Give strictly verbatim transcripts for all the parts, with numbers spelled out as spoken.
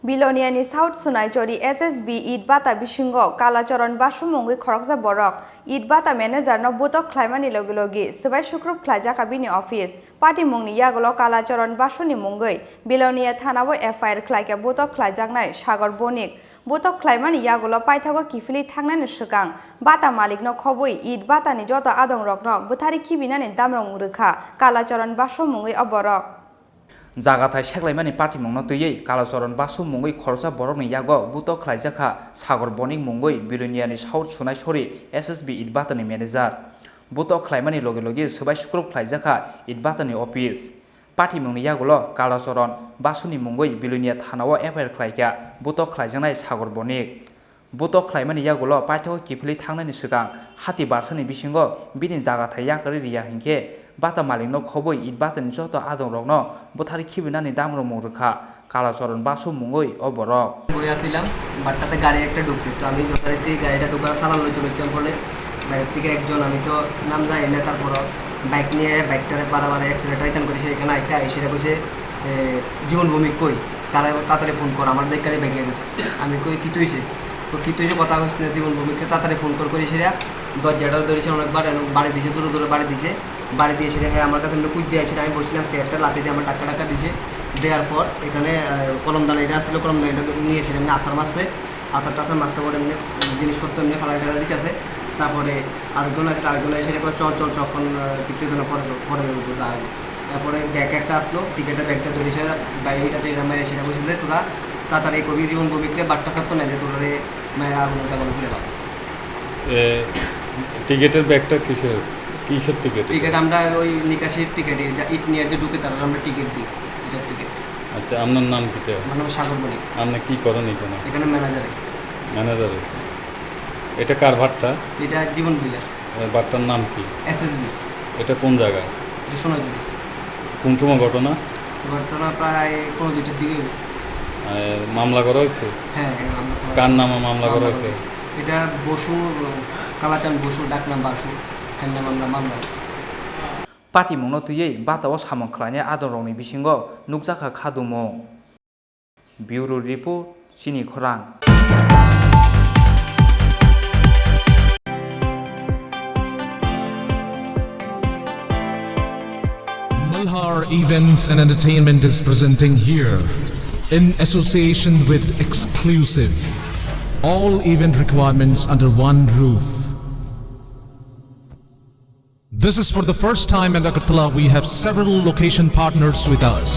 Biloniani South Sunaichori S S B It Bata bisingo Kalacharan Basu mungwi khoroksa borok It Bata manager no butok khlaimani logi logi swbai sukrup khlaijakha bini office. Patimungni yagulo Kalacharan Basuni mungwi Bilonia thanao F I R khlaikha butok khlaijaknai Sagor Bonik. Butok khlaimani yagulo paithago kiphilwi thangnani swkang bata malikno khobwi It Batani joto adongrokno bwthari khibinani damrong rwkha Kalacharan Basu mungwi o borok. Jagathai seklaimani patimungno twiwi Kalacharan Basu mungwi khoroksa borokni yago butok khlaijakha Sagor Bonik mungwi Biloniani South Sunaisori S S B It Batani manager. Butok khlaimani logi logi swbai sukrup khlaijakha It Batani office. Patimungni yagulo Kalacharan Basuni mungwi Bilonia thanao F I R khlaikha butok khlaijaknai Sagor Bonik. Butok khlaimani yagulo paithago kiphilwi thangnani swkang hati barsani bisingo bini jagathai yakarwi riya hinkhe bata malikno khobwi It Batani joto adongrokno bwthari khibinani damromung rwkha Kalacharan Basu mungwi o borok. বই আছিলাম, বাটটাতে গাড়ি একটা ঢুকছে, তো আমি যথারীতি গাড়িটা ঢুকার সালাম লইতে রয়েছিলাম বলে বাইরের থেকে একজন, আমি তো নাম জানি না, তারপরও বাইক নিয়ে বাইকটারে বাড়াবাড়ি অ্যাক্সিলারেটার রিটার্ন করেছে, এখানে আইসে আইসে এটা কইছে, "এ, জীবন ভৌমিক কই? তারা তাড়াতাড়ি ফোন কর, আমার ব্যাগটারে ব্যাগে গেছে।" আমি কই, "কিতা হইছে?" তো কিতা হইছে কথা কইছ না, জীবন ভৌমিককে তাড়াতাড়ি ফোন কর করি সেটা দরজাটা ধরেছে অনেকবার এবং বাড়ি দিছে, দূরে দূরে বাড়ি দিছে। বাড়ি দিয়ে সেটা হ্যাঁ আমার কাছে এমনি কুইদ দিয়ে আসে, আমি বলছিলাম, সে একটা লাথি দিয়ে আমার ধাক্কা ধাক্কা দিছে। দেওয়ার পর এখানে, আহ, কলমদানি এটা আসলে কলমদানিটা নিয়ে সেটা এমনি আছাড় মারছে। আছাড় টাছাড় মারছে পরে এমনি জিনিসপত্র এমনি ফালাই টালাই দিতেছে। তারপরে আরেকজন আছে, আরেকজন এসে কয়, "চল, চল, চল, এখন, আহ, কিছু দিন পরে, পরে যা হবে।" এরপরে ব্যাগ একটা আসলো, টিকিটের ব্যাগটা ধরে এসে বাইরে এটা টেনে মেরে সেটা বলছিল যে, "তোরা তাড়াতাড়ি কবি জীবন ভৌমিকরে বাট্টা ছাড়তো না যে তোরা রে মেরে আগুন টাগুন ফেলে দাও।" এ, টিকিটের ব্যাগটা কিসের, কিসের টিকিট? টিকিট আমরা ওই নিকাশির টিকিট, যা ইট নিয়ে যে ঢুকে তারা আমরা টিকিট দিই, এটার টিকিট। আচ্ছা, আপনার নাম কিতা? আমার নাম সাগর বণিক। আপনি কি করেন এখানে? এখানে ম্যানেজারে। ম্যানেজারে। এটা কার ভাট্টা? এটা জীবন ভুইয়ার। এ, ভাট্টার নাম কি? এসএসবি। এটা কোন জায়গা? এটা সোনাঝুরি। কোন সময় ঘটনা? ঘটনা প্রায় পৌনে দুইটার দিকে। এ, মামলা করা হয়েছে? হ্যাঁ, এই মামলা করা কার হয়েছে। নামে মামলা করা মামলা হয়েছে? করা হয়েছে। এটা বসু, কালাচান বসু, ডাক নাম বাসু, এর নামে আমরা মামলা করছি। Patimungno twiwi batao samung khlainai adongrokni bisingo nukjakha khadumung. Bureau Report, Chini Khorang. Malhar Events and Entertainment is presenting here, in association with Exclusive, all event requirements under one roof. This is for the first time at Agartala. We have several location partners with us.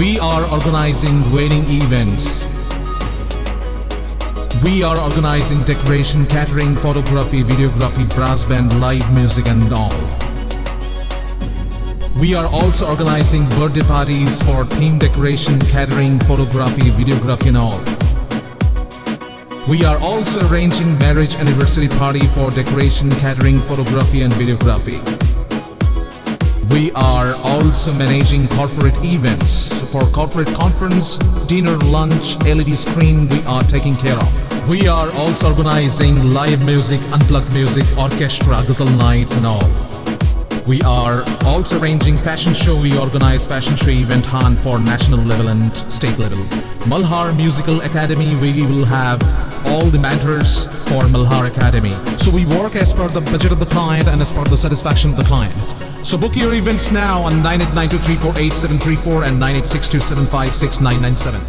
We are organizing wedding events. We are organizing decoration, catering, photography, videography, brass band, live music and all. We are also organizing birthday parties for theme decoration, catering, photography, videography and all. We are also arranging marriage anniversary party for decoration, catering, photography, and videography. We are also managing corporate events. So for corporate conference, dinner, lunch, L E D screen, we are taking care of. We are also organizing live music, unplugged music, orchestra, ghazal nights, and all. We are also arranging fashion show. We organize fashion show event hunt for national level and state level. Malhar Musical Academy, we will have all the mentors for Malhar Academy. So we work as per the budget of the client and as per the satisfaction of the client. So book your events now on nine eight nine two three four eight seven three four and nine eight six two seven five six nine nine seven.